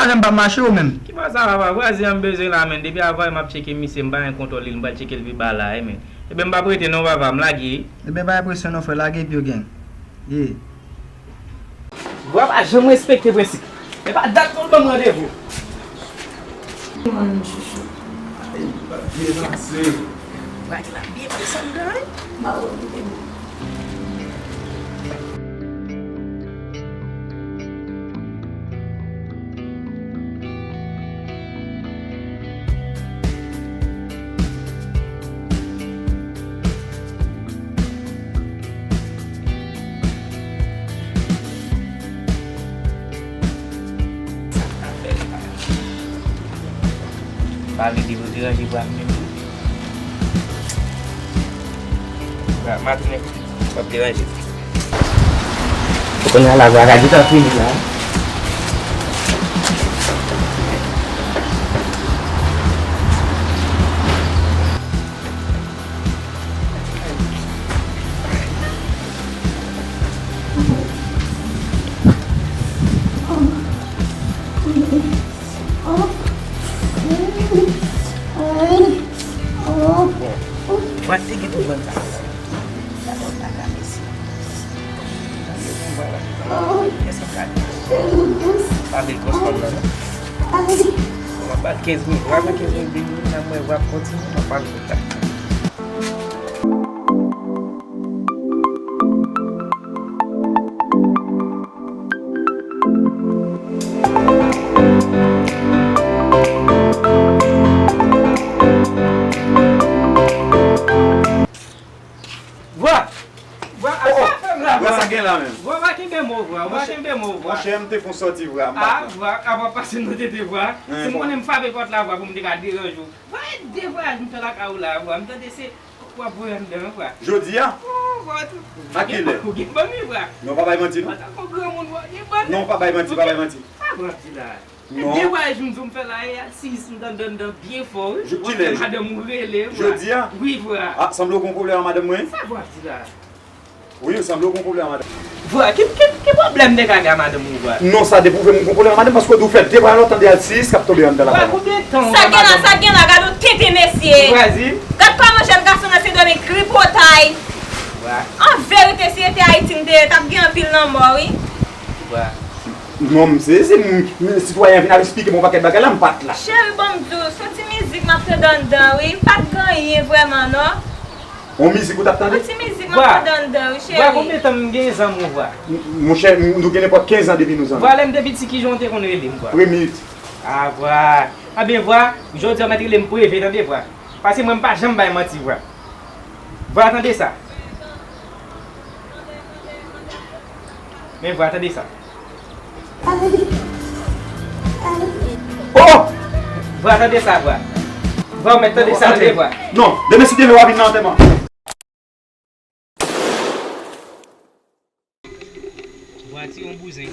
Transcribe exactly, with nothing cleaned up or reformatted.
Ann, m p ap mache ou menm. Ki bò sa, papa? Vwazen an m bezwen la, men. Depi avan m ap tcheke misye, m pa gen kontwòl li, m pral tcheke l pi ba la, wi, men. Ebyen, m p ap rete non, papa, m lage. Ebyen, pa gen presyon non, frè, lage epi yo gen. Ye. Vwa pa janm respekte prensip. E pa dat pou l ban m randevou. Mwen, chouchou. Ay, li pa byen pase. Vwa ki la byen pase andan, wi. Mawon, li te bon. Pale de yo deranje vwa m menm. Vwa, m a tounen kote w ap deranje. Kounye a la, vwa, ka gentan fini la. Bon, vwa te gen pou jwenn sa. Dakò, dakò, mèsi. Èske w ka di? Pa bèl gwòs fanm nan, non? Bon, m ap ba l kenz minit. Vwa, pran kenz minit, vin, vin, n ap wè, vwa, kontinye, m ap pale pou ta. Vwa! Vwa, a sa fè m la, vwa. Vwa, sa gen la menm? Vwa, pa kenbe mo, vwa. Vwa, kenbe mo, vwa. Monchè, m te fon sòti, vwa. M pa... Ah, vwa, a pa pase nan tete, vwa. Si m konnen m frape pòt la, vwa, pou m te ka deranje w. Vwa, e de vwayaj m fè lakay ou la, vwa. M tande se w ap voye anndan, vwa. Jodi a? Oh, vwa, tou. A kilè? Ou gen banmi, vwa. Non, pa bay manti, non. Antanke yon granmoun, vwa, ou gen banmi. Non, pa bay manti, pa bay manti. Sa vwa di la? Non. De vwayaj m di w m fè la, e al siyis m tande anndan byen fò, wi. Kilè? Madanm ou rele, vwa. Jodi a? Wi, vwa. Ah, sanble w gon pwoblèm ak madanm mwen? Sa vwa di la? Wi, sanble w gon pwoblèm ak madanm. Vwa, ki, ki, ki pwoblèm nèg la gen ak madanm ou, vwa? Non, sa depwouve m gon pwoblèm ak madanm paske w di w fè de vwayaj lòt tan de al siyis k ap tonbe anndan lakay la. Vwa, konbyen tan ou gen madanm? Sa gen la, sa gen la, gade yon tenten mesye. Vwa, di. Gad kòman jèn gason nan se dòmi tripotay. Vwa. An verite, si se te Ayiti m te ye, t ap gen anpil lanmò, wi. Vwa. Non, m sezi, m, m, sitwayen an vin ap esplike m yon pakèt bagay la, m pa t la. Cheri, bon, m di w, se yon ti mizik m ap tande anndan, wi. M pa t gen anyen vrèman, non. Yon mizik ou t ap tande? Yon ti mizik m ap tande anndan, wi, cheri. Vwa, konbyen tan m gen zanmi w, vwa? M, monchè, m, nou gen nenpòt kenz an depi nou zanmi. Vwa, lè m te piti, kijan w te konn rele m, vwa? Premye. Ah, vwa. Anben, vwa, jodi a w mèt rele m Preve, tande, vwa. Paske mwen, m pa janm bay manti, vwa. Vwa, tande sa. Men vwa, tande sa. Oh! Vwa, tande sa, vwa. Vwa, ou mèt tande sa, tande, vwa. Non, demen si Dye vle w a vin nan antèman. Vwa, ti yon bouzen.